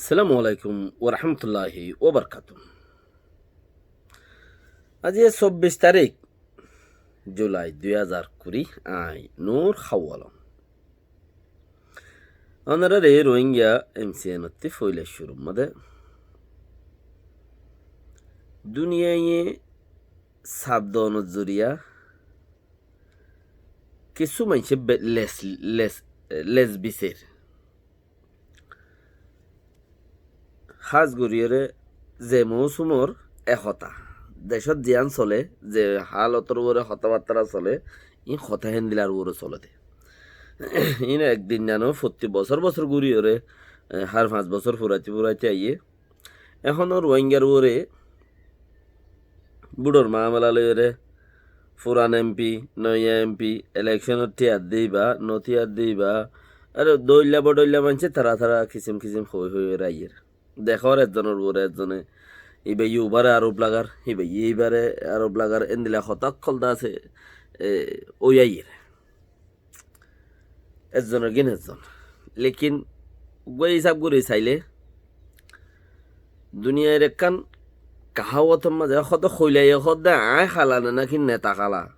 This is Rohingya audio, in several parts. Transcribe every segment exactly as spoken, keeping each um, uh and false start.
Assalamu alaikum warahmatulláhi wabarakátuhu. Aijja sobbic tarík Julai dui házar kuri, añí Nur Hawalom. Ónorare Rohingya M C N ottú foila cúrur mazé duniyaiye sabdonor zoriya kissú maincé be-, les, les, les biser. Hás goríyore ze mousumor e hotá, decót ziyán sole, ze hálotor uore hotábattara sole, ín hotá héndilar uore sole de. Ín ek din nano, fottí bosór bosór goríyore, e, hár fañs bosór furaite furaite aiyé. Ehóno Rohingyar uore búdor mamela loiyore furan M P, noiya M P, elekcónot tiyar diba, no tiyar diba, ar dóilla bodóilla maincé tara tara kisim kisim hoi hoiyore aiyér. Dekór ezzonor uore ezzone, ibaye ubare arob lagar, ibaye ibare arob lagar, endilla hotá ókkol de asé, e, ói aiyér. Ezzonor gín ezzon. Lekin uggúa hísab gorí sailé, duniyair ekkán kaháwotor mazé hoó de hoilaye hoó de aññí hala ne náki neta hala.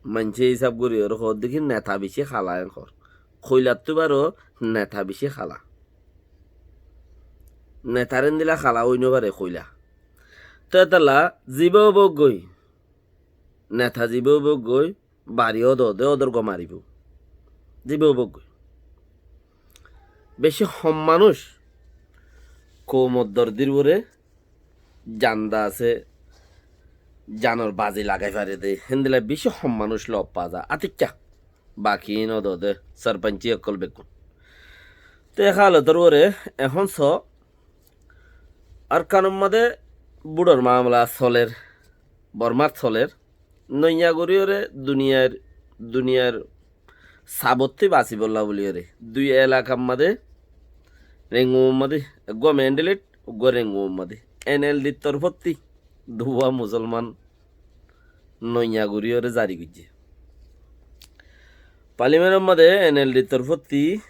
Maincé hísab gorí ar hoó de ki neta bicí hala en hoór. Hoilattú baro neta bicí hala. Netar endilla hala ói no fare hoila. Tói etolla zibá óibou goi, neta zibá óibou goi, bari ódode ódor gom aribóu. Zibá óibou goi. Bicí hom manúic koumor dordir uore zan de asé, zanor bazi lagai fare de, héndilla bicí hom manúic lof fa za, atikká. Baki ín ódode sarpañci ókkol bekkún. Te e hálotor uore ehón so, Arkanor mazé búdor mamela soler, Bormát soler, noiya goríyore duniyair, duniyair sabottí basibolla buliyore dui elakar mazé, Rengumor mazé, eggúa Mendelit, eggúa Rengumor mazé, N L D r torfótti duwá musolman noiya goríyore zari goijjé. Palimenor mazé N L D r torfótti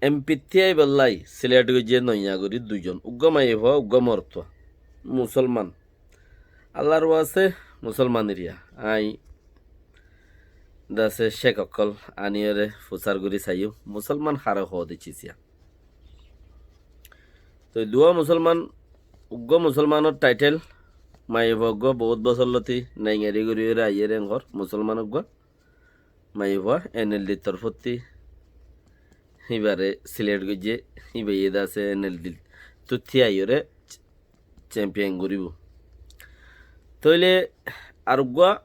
M P ttíyaibóllai silek goijjé noiya gorí duizon, uggúa maiyafua, uggúa morotfua, musolman. Allar waste musolman eriya. Aññí dase cek ókkol aniyore fusar gorí saiyum, musolman hare hoó de cisiya. Toi duwá musolman, uggúa musolmanor taitel, maiyafua uggúa bout bosór lóti naingari gorí gorí aiyér engor, musolman uggúa, maiyafua N L D r torfótti híbare silek goijjé, híbaye dase N L D r ttu ttíyaiyore cempiyon goríbou. Tóile aruggúa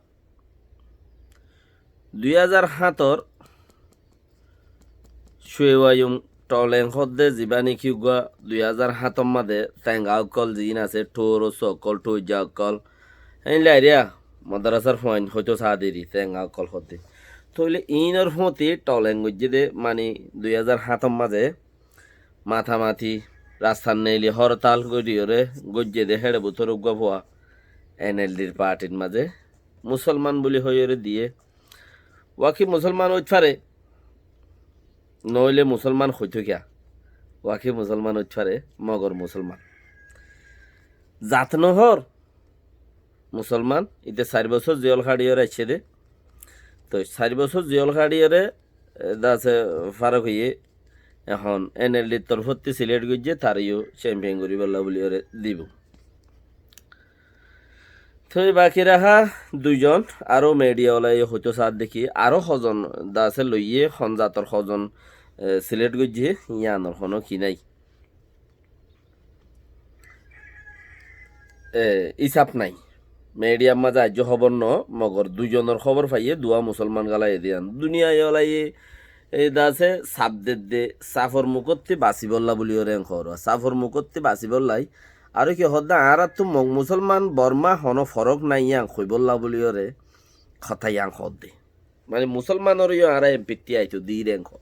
dui házar háñtor Cuewayum Toleng hoó de zibá niki uggúa dui házar háñtor mazé tenga ókkol ziín asé, thóor ossú ókkol, thoijja ókkol, héin lairiya modarasar fuain hoitó saá deri tenga ókkol hoó de. Tóile iínor fúañti Toleng goijjé de, mani dui házar háñtor mazé matamati rastar neili hórtal goríyore goijjé de, héçe bútore uggúa fua N L D r partir mazé musolman buli hoiyóre diyé. Waki musolman óit fare, noóile musolman hoitó kiya? Waki musolman óit fare, mogor musolman. Zat nohór musolman, ite sair bosór ziyól haçiyóre aiccé de. Toi sair bosór ziyól haçiyóre, e, dase farok óiye, ehón N L D r torfótti silek goijjé, tareyó cempiyon goríbolla buliyóre dibou. Toi baki raha duizon aró mediya walaye hoitó saá de ki, aró hozon dase loiyé, hon zator hozon, e, silek goijjé, yíanor honó ki nái. E, isaf nái. Mediyar mazé aijjó hóbor noó, mogor duizonor hóbor faiyé, duwá musolman galaiyé de yían. Duniya walaye e dase saf dedde, safor mukótti basibolla buliyóre en hoór. Safor mukótti basibollai, aró ki hoó de, añárattú mok musolman, Borma honó forok nái yían hoibólla buliyóre hotá yían hoó de. Mani musolmanoreyó añára M P ttíyaito dir en hoór.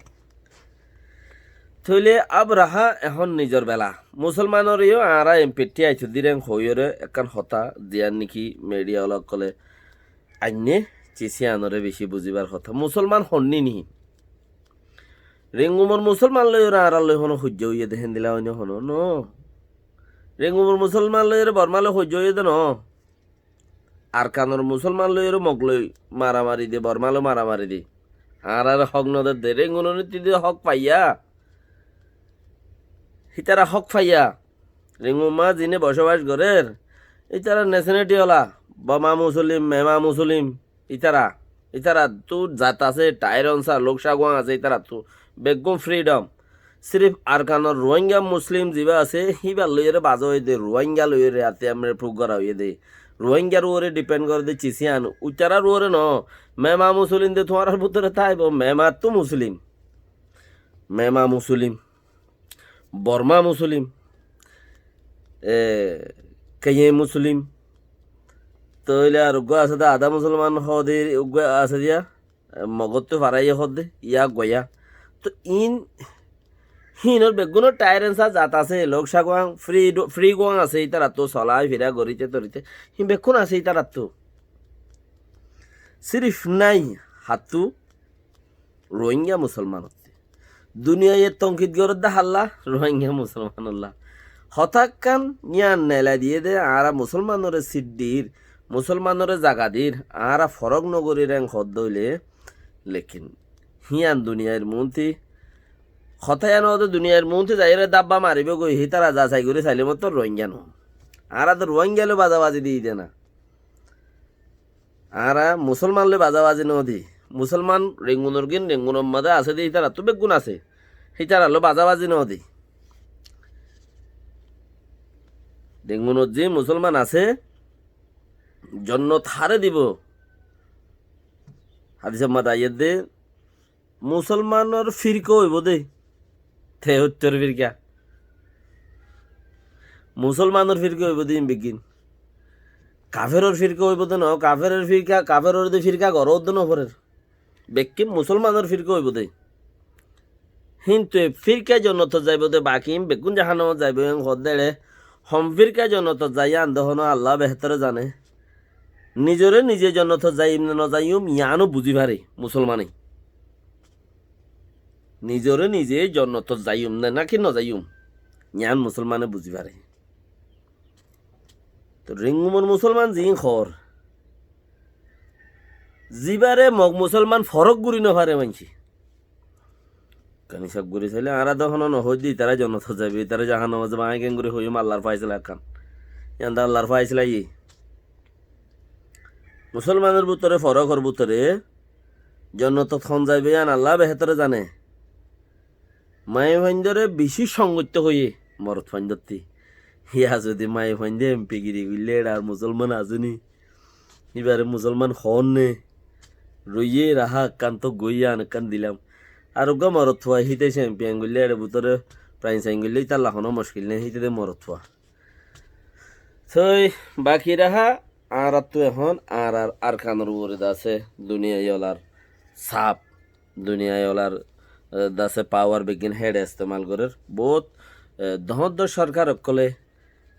Tóile Abraha ehón nizor bela, musolmanoreyó añára M P ttíyaito dir en hoiyóre ekkán hotá, ziyán niki mediya wala ókkole ainné, cis yíanoré bicí buzíbar hotá. Musolman honni nihi? Rengumor musolman loiyóre añárar loi hono hoijja óiye de héndilla óine hono no. Rengumor musolman loiyóre Borma loi hoijja óiye de no. Arkanor musolman loiyóre Mog loi maramari de, Borma loi maramari de. Añárare hók no der de, Rengunor niti de hók faiya. Hítara hók faiya. Rengun ma zine bosobas gorer, ítara neseneti ola, Boma musolim, Mema musolim, ítara, ítarattú zat asé, Tair Onsa, Loksa Guang asé, ítarattú beggún fridom. Sirif Arkanor Ruáinga muslim ziba asé, híbar loiyóre baza óiye de, Ruáinga loiyóre arte amre pruf gora óiye de. Ruáingar uore dipend gore de cisiyan, ítarar uore no. Mema musolim de tuáñrar bútore táibo, Memattú musolim. Mema musolim. Borma musolim, e, Kenya musolim, tóile ar uggúa asé de adá musolman hoó de uggúa asé de yá, e, Mogottu faraiyé hoó de, yá uggúa yá. Tó iín, híinor beggúnor Tair Onsa zat asé, Loksa Guang, Fri, Fri Guang asé, ítarattú solai fira gorite torite, híin beggún asé ítarattú. Sirif nái, hattú Ruáinga musolmanottí. Duniyaiye tonkit gorédde hálla, Ruáinga musolmanolla. Hotákkan yían neelai diyé de, añára musolmanore sit dir, musolmanore zaga dir, añára forók nogorir en hoódde óile, lekin hían duniyair muúnti, hotá yían óde duniyair muúnti zaiyóre dábba maribóu goi, hítara zasai gorí sailé mottor Ruáinga noó. Añára de Ruáinga loi bazabazi diyí de na. Añára musolman loi bazabazi no di. Musolman Rengunor gín, Rengunor mazé asé de, ítarattú beggún asé. Hítarar loi bazabazi no di. Rengunot ze musolman asé, jonnot hare dibo. Hadisor mazé aiyér de, musolmanor firka óibo de. Te óttor firka. Musolmanor firka óibo de iín beggín. Kaferor firka óibo de no, kaferor firka, kaferor de firka goró de no forer. Bekkín musolmanor firka óibo de. Hintu e firka jonnotot zaibo de, baki iín beggún jahannamot zaibo, en hoódde ere hom firka jonnotot zai yían de hono Allah behétore zane. Nizore nize jonnotot zaiyum ne no zaiyum, yíano buzi fare musolmane. Nizore nize jonnotot zaiyum ne naki no zaiyum, yían musolmane buzi fare. To Rengumor musolman ziín hoór, zibare Mog musolman forók gorí no fare maincé. Ekkán hísab gorí sailé, añára de hono no hoóidde, ítara jonnotot zaibo, ítara jahannamot zaibo, aññí keéngori hoiyum Allar faisala ekkán. Yían de Allar faisala ye. Musolmanor bútore, forókor bútore, jonnotot hon zaibo, yían Allah behétore zane. Maiyafuaindóre bicí songoittó hoiyé morotfuaindótti. Yá zodi maiyafuaindé empigiri goillé, eçe ar musolman asé ni? Íbare musolman hoónne? Roiyé rahá, ekkán tó goiyán, ekkán dilam. Ar uggúa morotfua híte sempiyan goillé, eçe bútore prain sain goillé, ítalla honó mockil nái, híte de morotfua. Sói baki rahá, añáráttu ehón añárár Arkanor uore de asé duniyaiyolar saf, duniyaiyolar, e, de asé pawar beggín héçe estemal gorér. Boóut, e, doóñr doóñr sorkar ókkole,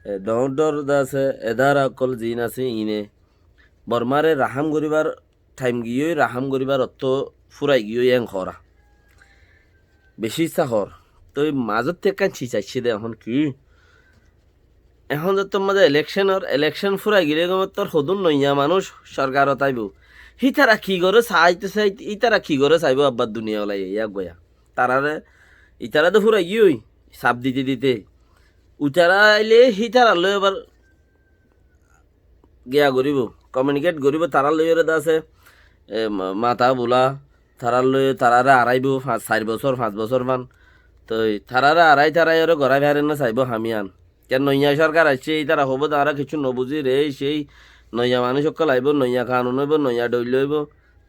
e, doóñr doóñr de asé edara ókkol ziín asé iíne Bormáre rahám goríbar thaim giyói, rahám goríbar ottó fúrai giyói, en hoóra. Bicí issá hoór. Toi mazótti ekkán ciz aiccé dé, ehón ki? Ehón zettót mazé elekcónor, elekcón fúrai gilé gom ottór hodún noiya manúic sorkarot aibóu. Hítara ki goré saitó saitó, ítara ki goré saibóu abbar duniya olai yá goya. Tarare, ítara dé fúrai giyói, saf dite dite. Uitara ailé hítarar lói abar giya goríbou, komiunikéit goríbou, tarár loiyóre de asé, e, ma-, mata bula, tarár loi, taráre aráibou, fañs, sair bosór, fañs bosór fán. Toi taráre arái, taráiyoré gorái farenné saibóu ham yían. Kiyá noiya sorkar aiccé, ítara hoibóu de añára kessú nobuzír, ei, sei, noiya manúic ókkol aibóu, noiya kanun óibou, noiya dhoil óibou.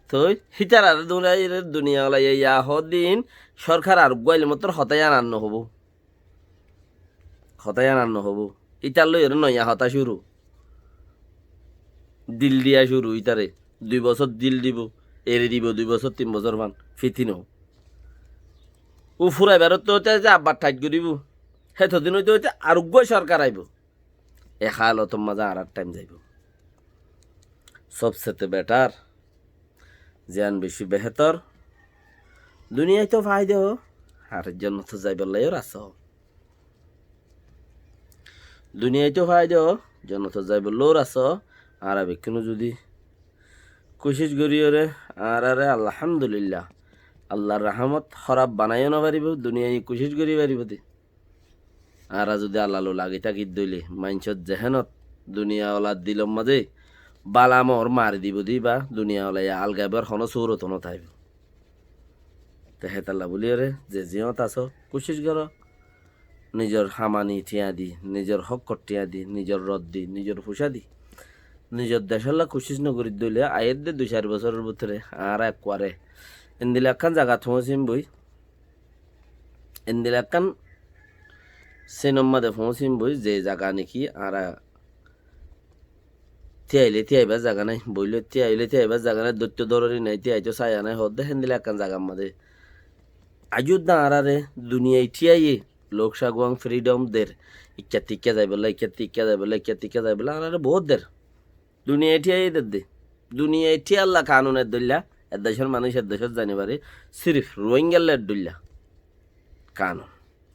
Toi hítararé duraiyóre duniya olaiyé yá hoódde iín sorkar areggúa ailé mottor hotá yían ar nohóbou. Hotá yían ar nohóbou. Ítar lói ere noiya hotá cúru. Dil diya cúru ítare. Dui bosór dil dibou. Eri dibou dui bosór, tin bosór fán. Fiti noó. Ú furaibarótte óite óite abbar thait goríbou. Hétodin óite óite areggúa sorkar aibóu. E hálotor mazé añárár thaim zaibóu. Sobsete betar, ziyán bicí behétor, duniyait tó faida ó, ar jonnotot zaibolla yó rasta. Duniyait tó fai de, jonnotot zaibolla yó rasta. Añára bekkúne zodi kucíc goríyore, añárare Alhamdulillah, Allar rahámot hóraf banai yó no faribó, duniyai kucíc gorí faribó de. Añára zodi Allallu lagi táki dóile, maincór zehénot duniyawalar dilor mazé bála moór mari dibó de íba, duniyawalaye algaibár honó surot no táibo. Te hétalla bóliyoré ze ziyót asó, kucíc goró, nizor hamani thiañ di, nizor hókkor thiañ di, nizor rot di, nizor fucá di, nizor decólla kucíc no gorí dóile, aiyédde dui sair bosóror bútore añára ekkuare endilla ekkán zagat foóñsim boi, endilla ekkán sinor mazé foóñsim boi, ze zaga niki añára tíaile tíaibar zaga nái, boile tíaile tíaibar zaga nái, dóitto dórori nái, tíaito saya nái, hoódde héndilla ekkán zagar mazé. Aijjó de añárare duniyai thíyaye, lok saguwang fridhom der, ikkattú ikká zaibolla, ikkattú ikká zaibolla, ikkattú ikká zaibolla, añárare boóut der. Duniyai thíyaye der de. Duniyai thíyalla kanun eddoilla, eddecór manúic eddecót zai no fare, sirif Ruáingalla eddoilla kanun.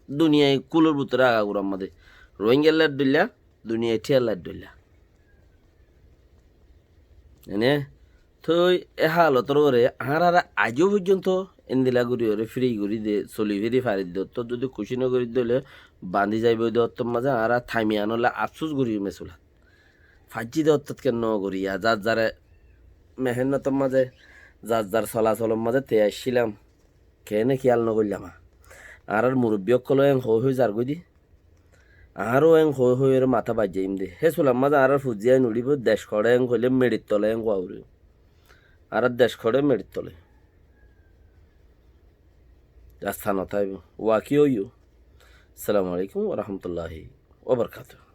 Duniyai kúlor bútore agagurar mazé Ruáingalla eddoilla, duniyai thíyalla eddoilla. Ene, toi e halotor uore añárare aijjó foijjonto endilla goríyore firi gorí de, soli firi fari de, ottót zodi kucíc no gorí dóile bañdí zaibo de ottór mazé añára thaimi anolla afsús gorí mesulat. Faijjí de ottót ken no goríya, zar zare mehénnotor mazé, zar zar solasolor mazé te aiccílam, keéne kiyal no goillám. Añárar murubbi ókkoló eén hoói hoói zargói de. Añáro eén hoói hoói ore matá baijjaiyum de. Hé sular mazé añárar fuzzí ain uçíbo, dec hoçé eén hoilé meçir tole eén hoó uçíbo. Añárar dec hoçé meçir tole. Rasta no táibo. Waki óiyo. Assalamu alaikum wa rahmatullahi wa barakatuhu.